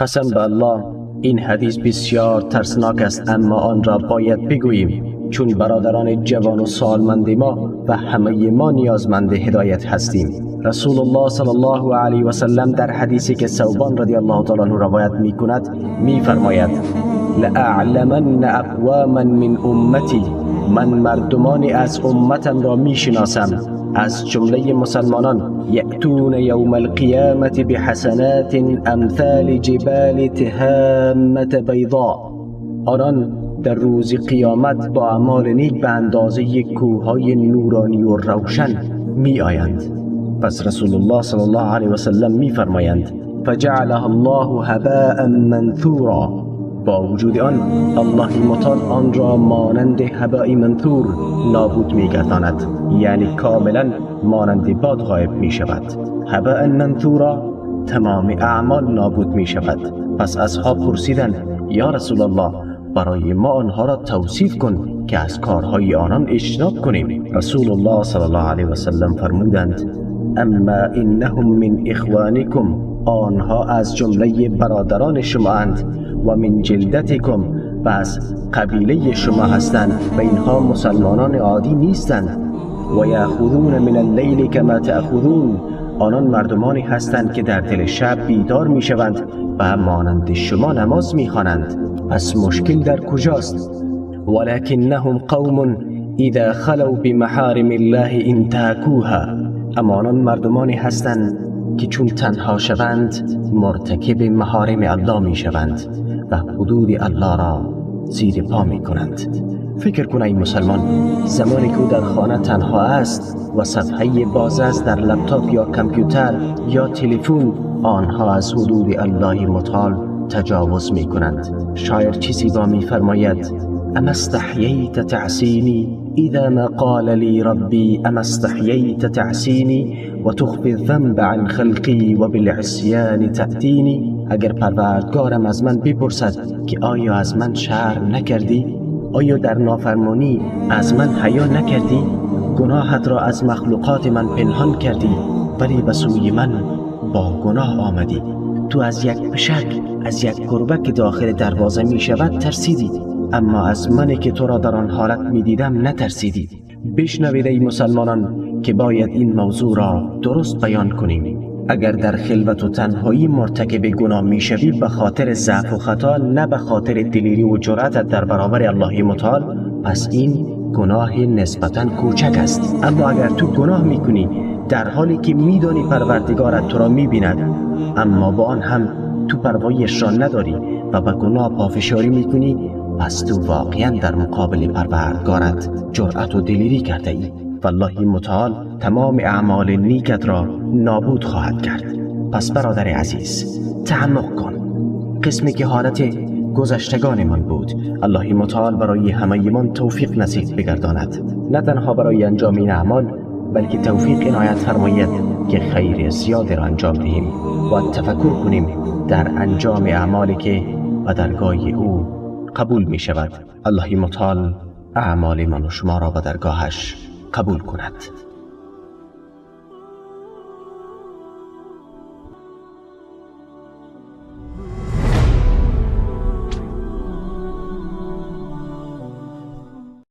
قسم به الله این حدیث بسیار ترسناک است، اما آن را باید بگوییم، چون برادران جوان و سالمند ما و همه ما نیازمند هدایت هستیم. رسول الله صلی الله علیه و سلم در حدیثی که ثوبان رضی الله تعالی عنه روایت می کند می فرماید: لأعلمن اقواما من امتی، من مردمانی از امتم را می شناسم از جمله مسلمانان، یأتون یوم القیامة بحسنات امثال جبال تهامة بیضاء، آنان در روز قیامت با اعمال نیک به اندازه کوههای نورانی و روشن می آیند. پس رسول الله صلی الله علیه و سلم می فرمایند: فجعلها الله هباء منثورا، با وجود آن الله متعال آن را مانند هباء منثور نابود می گرداند، یعنی کاملا مانند باد غایب می شود. هباء منثورا، تمام اعمال نابود می شود. پس اصحاب پرسیدند: یا رسول الله، برای ما آنها را توصیف کن که از کارهای آنان اجتناب کنیم. رسول الله صلی الله علیه و سلم فرمودند: اما انهم من اخوانکم، آنها از جمله برادران شما اند، و من جلدتکم، و از قبیله شما هستند، و اینها مسلمانان عادی نیستند. و یأخذون من اللیل کما تأخذون، آنان مردمانی هستند که در دل شب بیدار می شوند و مانند شما نماز می خوانند. پس مشکل در کجاست؟ ولکنهم قوم اذا خلوا بمحارم الله انتهکوها، اما آنان مردمانی هستند که چون تنها شوند مرتکب محارم الله می شوند و حدود الله را زیر پا می کنند. فکر کن ای مسلمان، زمانی که او در خانه تنها است و صفحه باز است در لپتاپ یا کامپیوتر یا تلفن، آنها از حدود الله متعال تجاوز می کنند. شاعر چیزی با می فرماید: اما استحییت تعصینی اذا ما قال لی ربی اما استحییت تعصینی و تخفی الذنب عن خلقی و بالعصیان تأتینی. اگر پروردگارم از من بپرسد که آیا از من شرم نکردی؟ آیا در نافرمانی از من حیا نکردی؟ گناهت را از مخلوقات من پنهان کردی، ولی به سوی من با گناه آمدی. تو از یک پشک، از یک گربه که داخل دروازه می شود ترسیدی، اما از من که تو را در آن حالت می دیدم نترسیدی. بشنوید ای مسلمانان که باید این موضوع را درست بیان کنیم. اگر در خلوت و تنهایی مرتکب گناه می شوی به خاطر ضعف و خطا، نه به خاطر دلیری و جرأتت در برابر الله متعال، پس این گناه نسبتاً کوچک است. اما اگر تو گناه می کنی در حالی که می دانی پروردگارت تو را می بیند، اما با آن هم تو پروایش را نداری و به گناه پافشاری می کنی، پس تو واقعا در مقابل پروردگارت جرأت و دلیری کرده ای. والله متعال تمام اعمال نیکت را نابود خواهد کرد. پس برادر عزیز، تعمق کن. قسمی که حالت گذشتگان من بود، الله متعال برای همه من توفیق نصیب بگرداند، نه تنها برای انجام این اعمال، بلکه توفیق عنایت فرماید که خیر زیاد را انجام دهیم و تفکر کنیم در انجام اعمالی که به درگاه او قبول می شود. الله متعال اعمال من و شما را به درگاهش قبول کند.